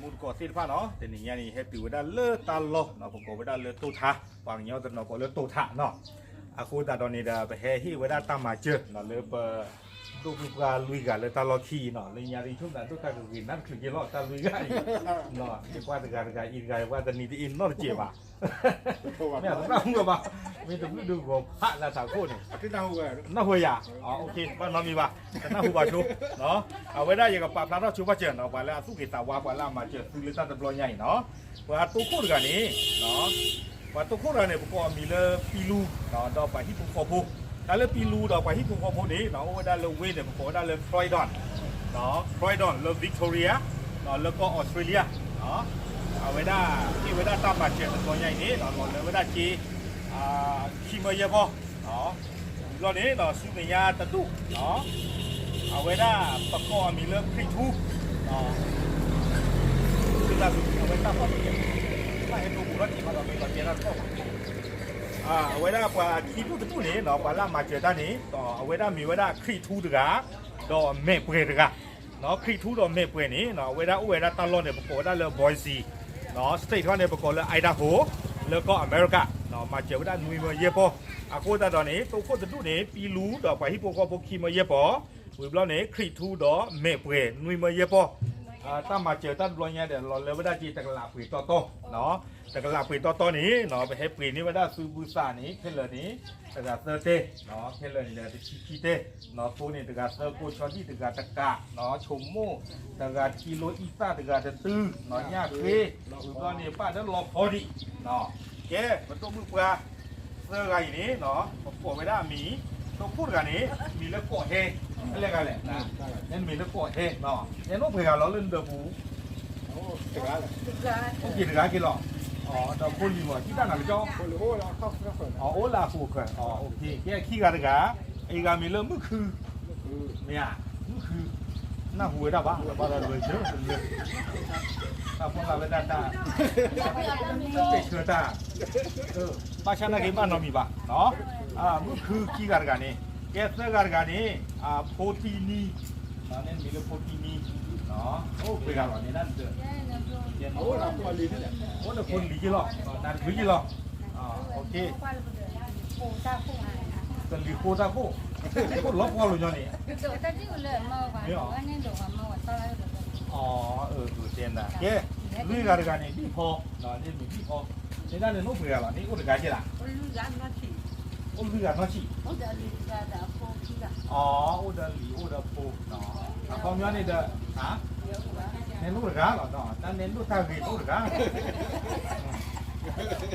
မူတကိးသ့ၣ်တဖၣ်နီၤ, တနံၤညါန့ၣ် ဟဲတုၤဝဲဒၣ်လၢတၢ်လီၢ်နီၤ, ပကိးဝဲဒၣ်လၢတိၢ်ထါ, ပှၤကညီတနီၤကိးလၢတိၢ်ထါနီၤ. အဃိသတးဒီးန့ၣ်ဒီး ပဟဲဟ့ၣ်ဝဲဒၣ်တၢ်မၤစၢၤနီၤ လၢပဒိၣ်မုၣ်ပှၢ်လွံၢ်ဂၤလၢတၢ်လီၢ်ခံအံၤနီၤ, လၢညါတဆူၣ်နၤဒိၣ်တၢ်ကဂ့ၤနၢ်တချုးက့ၤလီၤ တၢ်လွံၢ်ဂၤအံၤ, ယပှၤတဂၤတဂၤအံၤတဂၤ ယပှၤတနံၤတအံၤနီတစဲးဘၣ် မ့ၢ်အတနၢ်ဟူဘၣ်, မ့ၢ်တဘျုးဒုးဂီၤဖးလၢထးခိၣ်န့ၣ်, နၢ်ဟူယၤ, ဘၣ်နီတမံၤဘၣ်, တနၢ်ဟူဘၣ်ဆိ, အဝဲဒၣ်ယကပာ်ဖျါထီၣ်ဆိပာ်စၢၤနီၤ ပှၤလၢအသူၣ်က့ၤသးဝါ ပှၤလၢအမၤစၢၤသုလၢတၢ်တဘျီညါအံၤနီၤ, ပှၤတိခိၣ်တဂၤန့ၣ် ပှၤတိခိၣ်တဂၤန့ၣ် ပကိးအမံၤလၢပံလူ ဒီးပှၤဟံၣ်ဖိဃီဖိ, တၢ်လၢပံလူဒီးပှၤဟံၣ်ဖိဃီဖိန့ၣ် အိၣ်ဝဲဒၣ်လၢဝ့ၢ်န့ၣ် ပကိးဝဲဒၣ်လၢ Croydon, Croydon လၢ Victoria လၢကီၢ် Australia, အဝဲဒၣ်ဟ့ၣ်ဝဲဒၣ်တၢ်မၤစၢၤတဘျီညါအံၤန့ၣ် လီၤလၢဝဲဒၣ်က့ ခံမၢယဲၢ်ပီၢ်, ဝံၤဘျီန့ၣ် ဆူမဲာ်ညါတဒူၣ်, အဝဲဒၣ်ပကိးအမံၤလၢခရံာ်ထူ, အဝဲတၢ်ဖီၣ်န့ၣ် ဘၣ်ဟဲဒိဘူးထီၣ်က့ၤဘၣ်ဒီး မ့ၢ်လီၤတဲတၢ်တဖီၣ်ဘၣ်, အဝဲဒၣ်ပှၤခံဒူၣ်တဒူၣ်န့ၣ် ပှၤလၢအမၤစၢၤတၢ်န့ၣ် အဝဲဒၣ်မ့ၢ်ဝဲဒၣ်ခရံာ်ထူတဂၤ, ဒီးမဲာ်ပှဲၤတဂၤ ခရံာ်ထူဒီးမဲာ်ပှဲၤန့ၣ် အဝဲဒၣ်အိၣ်ဝဲဒၣ်တၢ်လီၢ်န့ၣ် ပကိးဝဲဒၣ်လၢ Boise, state ခီန့ၣ် ပကိးလၢ Idaho, လၢကီၢ်အမဲရကၤ, မၤစၢၤဝဲဒၣ်နွံမၢယဲၢ်ပီၢ်, အဃိသတးဒီးန့ၣ် တိခိၣ်တဒူၣ်န့ၣ် ပံလူဒီးပှၤဟံၣ်ဖိဃီဖိခံမၢယဲၢ်ပီၢ်, ဝံၤဘျီန့ၣ် ခရံာ်ထူဒီးမဲာ်ပှဲၤနွံမၢယဲၢ်ပီၢ်, တၢ်မၤစၢၤတၢ်တဘျီညါဒီး လီၤလၢဝဲဒၣ်က့ၤတကလးပှ့ၤတီတီ, တကလးပှ့ၤတီတီန့ၣ် ပဟဲပှ့ၤန့ၢ်ဝဲဒၣ်သုဘုသးန့ၣ် ခဲလၢာ်န့ၣ် တဂၤသၢတဲ, ခဲလၢာ်န့ၣ်ဒီးတဆံခံတဲ, သိန့ၣ်တဂၤသၢကိ ဆီဒံၣ်တဂၤတကး, ဆိမိၣ်တဂၤတကံလိ အံသၣ်တဂၤတတုၤ, ညၣ်ဃ့, ဝံၤဘျီန့ၣ် ပၣ်ဒီးလီၤဖီဒံး, ကဲ ပဒိၣ်မုၣ်ပှၢ်သၢဂၤအံၤန့ၣ် ပကိးဝဲဒၣ်အမံၤ, တိခိၣ်တဂၤန့ၣ် မံၤလၢကိးဟဲ, ဖဲလဲၣ်ဂၤလဲၣ်, နမံၤလၢကိးဟဲ, နအိၣ်ပှဲၤဂၤလီၤလၢနဒၢးပူၤ, အိၣ်က့ၤတဂၤက့ၤလီၤ, ဒီးဖိလံၤမ့ၢ် ဟံၣ်တၢ်နၤကကၠီ, အိၣ်လၢအခိၣ်ခၢၣ်, ကဲခံဂၤတဂၤ, အဂၤမံၤလၢမုၣ်ခု, မ့ၢ်ဧါ, မုၣ်ခု, နၢ်ဟူဝဲဒၣ်ဘၣ်, ဘၣ်ဒီးလွဲၤဆၢ, တၢ်ဖိသၣ်ဝဲဒၣ်တၢ်, တဲဆၢတၢ်, ဘၣ်ဆၣ်နာ်က့ဘၣ်နီတမံၤဘၣ်, မုၣ်ခုခံဂၤတဂၤန့ၣ်, ကဲသၢဂၤတဂၤန့ၣ်, ဖိတံနံ, နမံၤလၢဖိတံနံ, အိၣ်ပှဲၤဂၤလီၤန့ၣ် အိၣ်လၢဖိလံၤက့ၤလီၤ, နတဘျုးက့ၤလီၤ, ကလံၤဃိတၢ်ခိၣ်, ခိၣ်လီၤပှီၢ်လိာ်ညီန့ၣ်, မ့ၢ်, တဲနၤ, ကဲ, လွံၢ်ဂၤတဂၤန့ၣ် ဒံၣ်ဖီ, န့ၣ်မ့ၢ်ဒံၣ်ဖီ, န့ၣ်ဒၣ်န့ၣ် နအိၣ်ပှဲၤဂၤလီၤ, နအိၣ်တဂၤက့ၤလၢ်, အိၣ်လွံၢ်ဂၤနီၢ်ဆံၣ်, အိၣ်ဒီးလံၤအိၣ်ဒီးဖိ, အခီပညီန့ၣ်ဒီး, နဲနအိၣ်တဂၤလီၤ, တၢ်နဲနအိၣ်တၢ်ဂ့ၤနအိၣ်တဂၤ က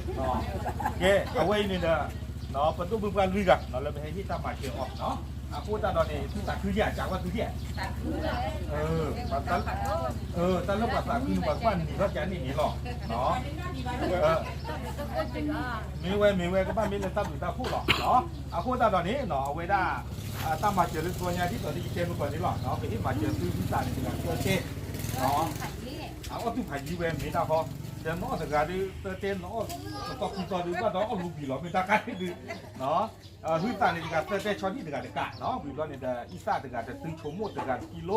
ဲ, အဝဲအံၤန့ၣ်ဒီး, ပဒိၣ်မုၣ်ပှၢ်လွံၢ်ဂၤ လၢပဟဲဟ့ၣ်တၢ်မၤစၢၤအီၤ, အဃိသတးဒီးန့ၣ် သုသးခုယဲၢ် ကးကွၢ်သုယဲၢ်, တၢ်လၢပှၤသးခုန့ၣ် ပှၤကဘၣ်နံၤထီၣ်ကန့ၣ်န့ၣ်လီၤ, မ့ၢ်ဝဲမ့ၢ်ဝဲကဘၣ်မ့ၢ်လၢတၢ်ဘျုးတၢ်ဖှိၣ်လီၤ, အဃိသတးဒီးန့ၣ် အဝဲဒၣ်, တၢ်မၤစၢၤလၢတဘျီညါဒ်သိးလၢယတဲမုၢ်ကီၢ်န့ၣ်လီၤ, ပဟ့ၣ်မၤစၢၤသုသုသးန့ၣ် တဂၤသၢတဲ, အအီၣ်သူၣ်ဖးယံၤဝဲမ့ၢ်တၢ်ဃီ, ဒီးနအီၣ်တဂၤဒုး သၢတဲ နအီၣ်, ကသီၣ်ကူသီဒုး ဘၣ်ဒီးအီၣ်လူၤဘံၣ်လီၤ မ့ၢ်တၢ်ခါဒုး, ဟုသးန့ၣ်တဂၤသၢတဲ ဆီဒံၣ်တဂၤတကး, ဝံၤဘျီန့ၣ်ဒီး အံသၣ်တဂၤတတုၤ ဆိမိၣ်တဂၤတကံလိ, ညၣ်ဃ့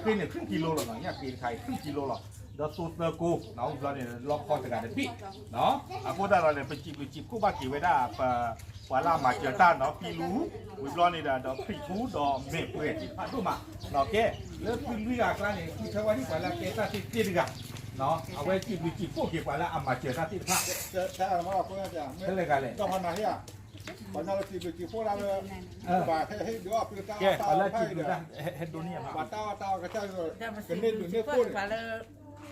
န့ၣ် ဃုကံလိလီၤ, ညၣ်ဃ့တခါအံၤ ဃုကံလိလီၤ, ဒီးသိသၢကိ, ဝံၤဘျီန့ၣ် လီခီတဂၤတဘ့ၣ်, အဃိသတးဒီးန့ၣ် ပစံးဘျုးစံးဖှိၣ်ဘၣ်က့ၤဝဲဒၣ် ပှၤလၢအမၤစၢၤတၢ်နီၤ ပံလူ, ဝံၤဘျီန့ၣ်ဒီး ဒီးခရံာ်ထူဒီးမဲာ်ပှဲၤသ့ၣ်တဖၣ်ဒိၣ်မး, ကဲ, လၢသုလွံၢ်ဂၤအကျါန့ၣ် ဃုထၢဝဲဒၣ်ပှၤလၢအကဲတၢ်သ့ၣ်တဖၣ်, အဝဲစံးဘျုးစံးဖှိၣ်က့ၤပှၤလၢအမၤစၢၤတၢ်သ့ၣ်တဖၣ်, ဖဲလဲၣ်ဂၤလဲၣ်, ကဲ, ပှၤလၢစံးဘျုးတၢ် ဟဲဒိးန့ၢ်ယၤမး ကန့ၢ်ဒုးန့ၢ်ဖိန့ၣ်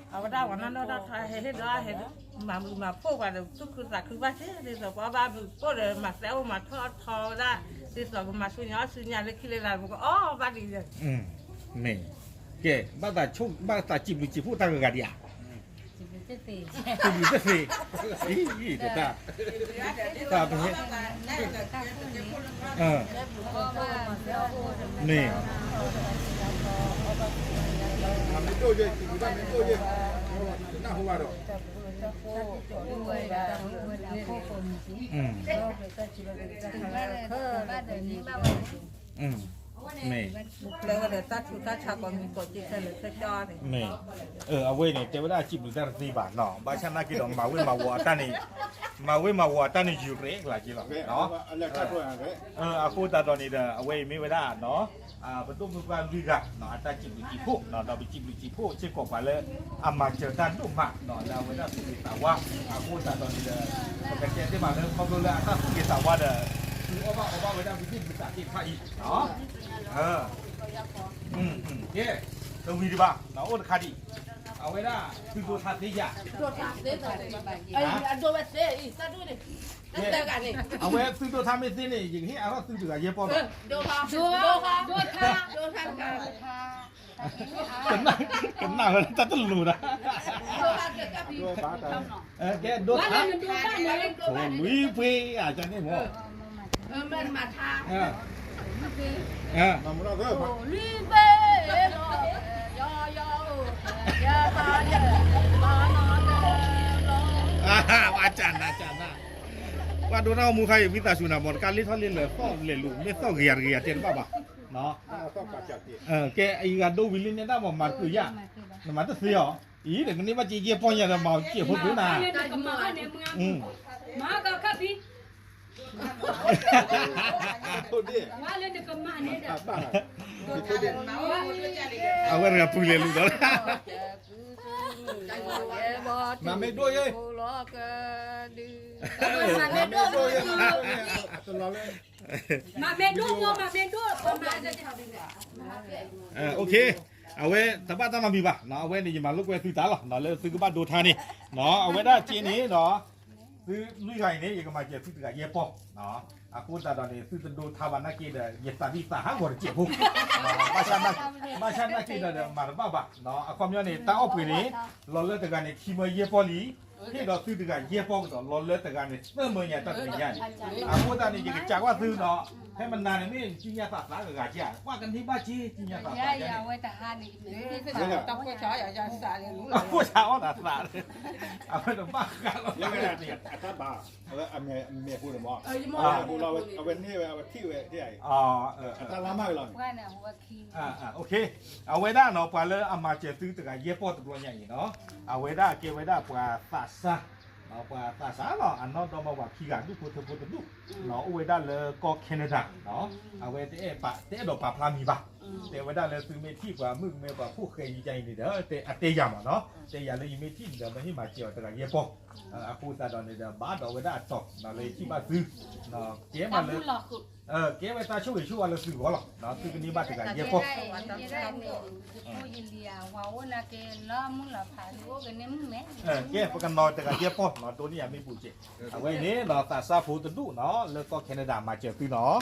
အဝဲဒၣ်ပှၤနီၢ်နီၢ်တၢ်ထီ ဟဲဟ့ၣ်ဒီးဟဲ မၤမုာ်မၤဖှိၣ်ပှၤဒီး သူၣ်ခုသးခုဘၣ်က့ၤ ဒ်သိးပှၤဘၣ်မုာ်ဖှိၣ်ဒီး မၤသဲအိၣ်မၤထီၣ်ထီဝဲဒၣ် ဒ်သိးပမၤဆူညါအီၣ်ဆူညါလၢခံလၢလာ် ပကအီၣ်ဘၣ်ဒ်လဲၣ်. မ့ၢ်, ကဲ, ဘၣ်သးဆိၣ် ဘၣ်သးစံးဘျုးစံးဖှိၣ်တၢ်ဂ့ၤဂၤဒံးဧါ. စံးဘျုးတသ့, တၢ်, တၢ်ပဟဲ, မ့ၢ်, မ့ၢ်ဒိၣ်ယဲၢ်, နၢ်ဟူဘၣ်ဒီး အၢ မ့ၢ် ပျဲဝဲဒီးတၢ်ဆူးတၢ်ဆါကိးမံၤကိးက့ခဲလၢာ်ခဲဆ့န့ၣ် မ့ၢ် အဝဲန့ၣ် တဲဝဲဒၣ်စံးဘျုးတၢ်တသ့ဘၣ်နီၤ, ဘၣ်ဆၣ်နာ်က့ဒီး မၤဝ့ၤမၤဝီၤအတၢ်န့ၣ် မၤဝ့ၤမၤဝီၤအတၢ်န့ၣ် ယုၤရဲၣ်ကျါက့လီၤ. အဃိသတးဒီးန့ၣ်ဒီး အဝဲအံၤမ့ၢ်ဝဲဒၣ်နီၤ ပဒိၣ်မုၢ်ပှၢ်လွံၢ်ဂၤနီၤ အတၢ်စံးဘျုးစံးဖှိၣ်နီၤ, ဒီးပစံးဘျုးစံးဖှိၣ်စ့ၢ်ကီးပှၤလၢ အမၤစၢၤတၢ်ဒိၣ်မးနီၤ လၢအဝဲဒၣ်သူၣ်ဂ့ၤသးဝါ, အဃိသတးဒီးန့ၣ်ဒီး ပကတဲသ့မးလၢခီဖျိလၢအတၢ်သူၣ်ဂ့ၤသးဝါဒီး သုအီၣ်ဘၣ်အီဘၣ်ဝဲဒၣ်ဝံသ့ၣ်ဒုးသးသ့ၣ်တဖၣ်အံၤနီၤ, ကဲ တဝံၤဒံးဘၣ်နီၤ အိၣ်တခါဒံး, အဝဲဒၣ်သုဒိထါသ့ယၤ အဝဲသုဒိထါမ့ၢ်သ့န့ၣ် ယကဟ့ၣ်အါထီၣ်သုတဂၤယဲၢ်ပီၢ်လီၤ. ကနၣ်ဝဲ တၢ်တလိၤဒီး ကဲဒိထါ အိၣ်လွံၢ်ပှ့ၤ အကန့ၣ်မ့ၢ် အကနၣ် ကနၣ် ပှၤဒိတၢ်ဂီၤမူခါအံၤ ဝံသးစူၤနၤ မ်တကးလ့ထီၣ်လ့လၢာ်သီၣ်လဲၤလူၤ မ့ၢ်သီၣ်ဂ့ၤယၤတဂ့ၤယၤတဲတဘၣ်ဘၣ်. ကဲအံၤဂၤဒိဝံၤလံန့ၣ်ဒၣ်မ့ၢ်မၤတကုာ်ယၤ, နမၤတသ့အီၤ, အံၤဒီးကန့ၢ်ဘၣ်က့ၤယဲၢ်ပီၢ်ညါဒီးမၤစဲးဖိကုာ်နၤ အဝဲတဂၤပူၤလဲၤလူၤဒီး မၤမ့ၢ်ဒိၣ်ယဲၢ်, မၤမ့ၢ်ဒိၣ်ယဲၢ်, မၤမ့ၢ်ဒိၣ်, အဝဲတဘၣ်တၢ်နီတမံၤဘၣ်, အဝဲန့ၣ် ယမၤလိာ်ကွဲသုတၢ်လီၤ, လၢသုကဘၣ်ဒိထါန့ၣ်, အဝဲဒၣ်က့န့ၣ်ဒီး သုလွံၢ်ဂၤအံၤန့ၣ် ယကမၤစၢၤသုတဂၤယဲၢ်ပီၢ်, အဃိသတးဒီးန့ၣ် သုတဒိထါဘၣ်နာ်က့ဒီး ယသးဒ်သးဟးဂီၤတစဲးဖိ, ဘၣ်ဆၣ်နာ်က့ဒီး မၤတဘၣ်ဘၣ်, အခီပညီန့ၣ် တၢ်အီၣ်ပှ့ၤန့ၣ် လီၤလၢတဂၤန့ၣ် ခံမၢယဲၢ်ပီၢ်လံ, ဟ့ၣ်ဒီးသုတဂၤယဲၢ်ပီၢ်ကဒီး လီၤလၢတဂၤန့ၣ် သၢမၢညါတၢ်တနံၤညါန့ၣ်, အဃိသတးန့ၣ် ယကစံးကွၢ်သုဒီး ဖဲမနၤန့ၣ်မ့ၢ် ကံညါသးသးကဂၤက့ၤ, ကွၢ်ကန့ၢ်ဘၣ်က့ၤ ကံညါသးသးန့ၣ် အဖိဆါအီၣ်တၢ်သး, အဝဲတဘၣ်ဃးလီၤ, အတၢ်ဘၣ်, အဝဲအမဲာ်ဖိန့ၣ်မ့ၢ်, အဝဲန့ၢ်ဝဲ အဝဲထံၣ်ဝဲ, အဝဲဒၣ်နီၤ ပှၤလၢအမၤစၢၤသုတဂၤယဲၢ်ပီၢ်တဘျီညါအံၤနီၤ, အဝဲဒၣ်ကဲဝဲဒၣ်ပှၤသးစၢ်, ပှၤသးစၢ်လီၤ, အနီၢ်ဒီမါဝၤခံဂၤ ဒူၣ်ဖိထၢဖိတဒူၣ်, အိၣ်ဝဲဒၣ်လၢကီၢ် Canada နီၤ, အဝဲတအဲၣ်ပာ် တအဲၣ်ဒိးပာ်ဖျါမံၤဘၣ်, တဲဝဲဒၣ်လၢသုမ့ၢ်ထံၣ်ပှၤမုၣ်ကမဲပှၤဖိၣ်ဃဲယံၤကါအံၤန့ၣ်ဒီး အတဲယၤမးနီၤ, တဲယၤလၢယမ့ၢ်ထံၣ်န့ၣ်ဒီး မ့ၢ်ဟ့ၣ်မၤစၢၤအီၤတဂၤယဲၢ်ပီၢ်, အဃိသတးဒီးန့ၣ်ဒီး ဘၣ်ဒီးဝဲဒၣ်အတီၤလၢယထံၣ်ဘၣ်သု, ကဲမးလၢ ကဲဝဲတၢ်ဆိၣ်ဂ့ၤဆိၣ်ဝါလၢသုဂီၢ်လီၤ, သုကန့ၢ်ဘၣ်တဂၤယဲၢ်ပီၢ် ယလံၤဧါ ဝၤအိၣ်နာ်က့ၤလီၤမုၢ်လီၤဖး အိၣ်ကန့ၢ်မုၢ်မဲာ်, ကဲ ပကနီၤတဂၤယဲၢ်ပီၢ်နီၤ ဒိန့ၢ်ယၤမ့ၢ်ဘူးကဲး, အဝဲအံၤန့ၣ်နီၤ သးစၢ်ဖိတဒူၣ်နီၤ လၢကီၢ် Canada မၤစၢၤသုနီၤ,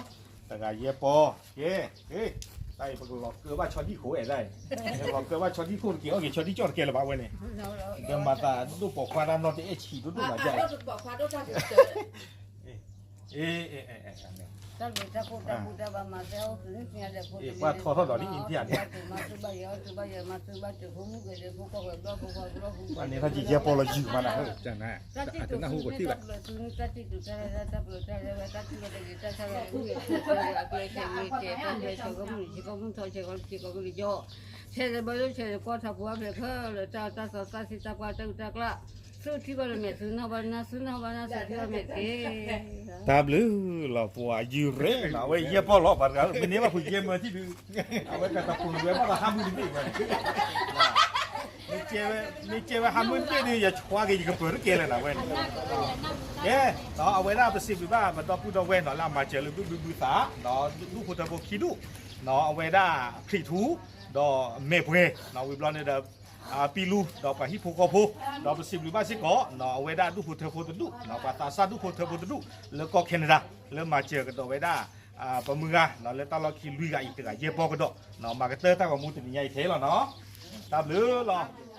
တဂၤယဲၢ်ပီၢ်, ကဲ, တၢ်အံၤပကလီၤကၢဘၣ်ဆီဒံၣ်ခိၣ်အဲၣ်ဒၣ်အံၤ, လီၤကၢဘၣ်ဆီဒံၣ်ခိၣ်တက့ၢ်, အီၣ်က့ၤဆီဒံၣ်ကၠီၣ်တကဲလၢၤဘၣ်ဝဲန့ၣ်, ဒီးမၤသးဒိၣ်ပိာ်ခွါတၢ်နီတအဲၣ်ဆံးဒိၣ်ဒိၣ်ဘၣ်ဒ်အံၤ တၢ်ဘျုးတၢ်ဖှိၣ်တၢ်ဘူၣ်တၢ်ဘါမၤစၢၤအိၣ် ပှၤထီထီၣ်ဒီးလံ India န့ၣ်, မၤသုဘၣ်ယဲၢ် အီၣ်သုဘၣ်ယဲၢ် မၤသုဘၣ်ယဲၢ် ဖိမုၣ်ဂ့ၤဒီး ဖိခွါဂ့ၤ ဘျီဖိခွါဘျီ ပှၤန့ၣ်ထီၣ်က့ၤယဲၢ်ပီၢ်လီၤယုၢ်မးနၤ, တၢ်စံၣ်တူာ်စုမ့ၢ်တၢ်ဘျုးစုန့ၣ် တၢ်စံၣ်တူာ်စုတၢ်ရဲၣ်တၢ်ဘျုးတၢ်ရဲၣ်ဝဲ တၢ်စံၣ်ဝဲတဂ့ၤ တၢ်ဆါဝဲတဂ့ၤ တၢ်ဆါဝဲတဂ့ၤ တၢ်ဆါဝဲတဂ့ၤ ဆဲးကီၢ်မုၢ်နုာ် ဆဲးကီၢ်မုၢ်ထီ ဆဲးကီၢ်လံ ဆဲးကီၢ်ကလံၤယီၢ် ဆဲးဒီးဘၣ်ယိၣ် ဆဲးဒီးကွၢ်ထးဖိအါဖျဲးခဲလၢာ် တၢ်သးစီတၢ်ဆှံတၢ်ပှၢ်တၢ်အုးတၢ်ကျၢ် သုထံၣ်ဘၣ်လၢမဲာ် သုနီၣ်ဘၣ်လၢနါ သုနီၣ်ဘၣ်နါ သုထံၣ်ဘၣ်မဲာ်တက့ၢ်. တၢ်ဘျုးလီၤ ပှၤယုၢ်ရဲၣ်နီၤ အဝဲယဲၢ်ပီၢ်လီၤ ပှၤတဂၤ မ့ၢ်န့ၢ်ဘၣ်ဖုးယဲၢ်မၢထံၣ်ဒုး အဝဲတၢ်တပူၤဝဲဘၣ်ဒီးဟးမုၢ်တဘ့ၣ်ဝဲန့ၣ် မ့ၢ်ကဲဝဲဟးမုၢ်တဘ့ၣ်ဒုး ယဆှါက့ၤ ယကပၢၤတကဲလၢၤနၤဝဲန့ၣ်, ကဲ, အဝဲဒၣ်ပစံးဘျုးဘၣ် ပဒီပုၢ်ဒီဝဲၢ်နီၤ လၢအမၤစၢၤလၢဘုဘုဘုသး ဒူၣ်ဖိထၢဖိခံဒူၣ်, အဝဲဒၣ်ခရံာ်ထူ ဒီးမဲာ်ပှဲၤ ဝံၤဘျီန့ၣ်ဒီး ပံလူ ဒီးပှၤဟံၣ်ဖိဃီဖိ, ဒီးပစံးဘျုးဘၣ်စ့ၢ်ကီး အဝဲဒၣ်ဒူၣ်ဖိထၢဖိတဒူၣ်, ပှၤသးစၢ်ဒူၣ်ဖိထၢဖိတဒူၣ် လၢကီၢ် Canada လၢမၤစၢၤကဒီးဝဲဒၣ် ပမုၢ်ဂၤ လၢတၢ်လီၢ်ခံလွံၢ်ဂၤအံၤ တဂၤယဲၢ်ပီၢ်ကဒီး, မၤကတၢၢ်တၢ်ဂီၤမူတနံၤညါအံၤထဲလီၤနီၤ, တၢ်ဘျုးလီၤ.